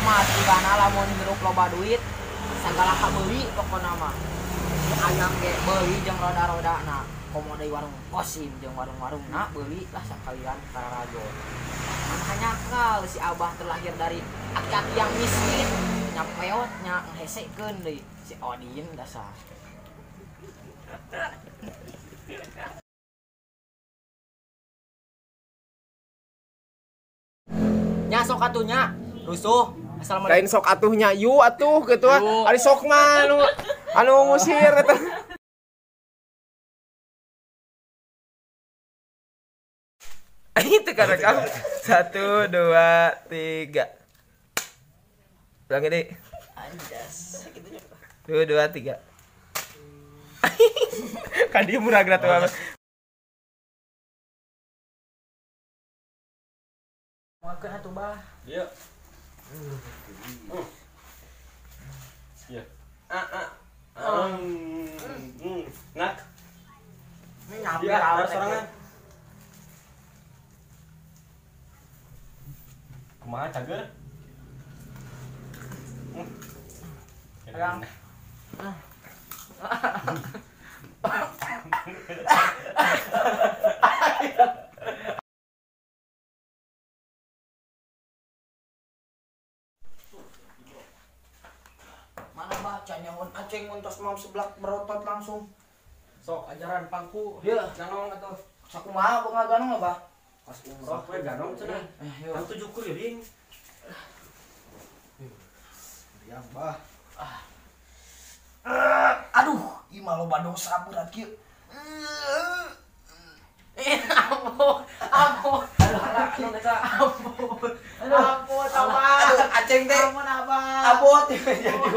nikmat sigana lamun hirup loba duit sagala kabeuli pokona mah. Ayam ge beuli jeung roda-rodana. Komo deui warung Kosim jeung warung-warungna beuli lah sakalian kararajo. Hanya si Abah terlahir dari aki-aki yang miskin, nya peot nya ngehesekeun deui si Odin dasar. Nya sok atuh nya rusuh. Assalamualaikum. Lain sok atuhnya yu atuh gitu ah. Ari sok mah anu ngusir eta. Itu kan rekam. 1 2 3. Ulang ini. Anjas. 2 2 3. Kan dia murah gratis banget. Makan atuh bah. Iya. Iya. Nak. Ini nyampe harus sorangan. Kumaha cager? Yang. Mana bah canyawan aceng mun tos mam seblak merotot langsung. Sok ajaran pangku. Iya, ganong atuh. Sakumaha boga ganong bah? Pas umroh sok we ganong cenah. Tang 7 keliling. Yang bah. Aduh, ieu mah loba dosa berat kieu. Ampun, ampun. Ampun. Ampun, abah. Aduh, aceng teh. Ampun, abah. Abot jadi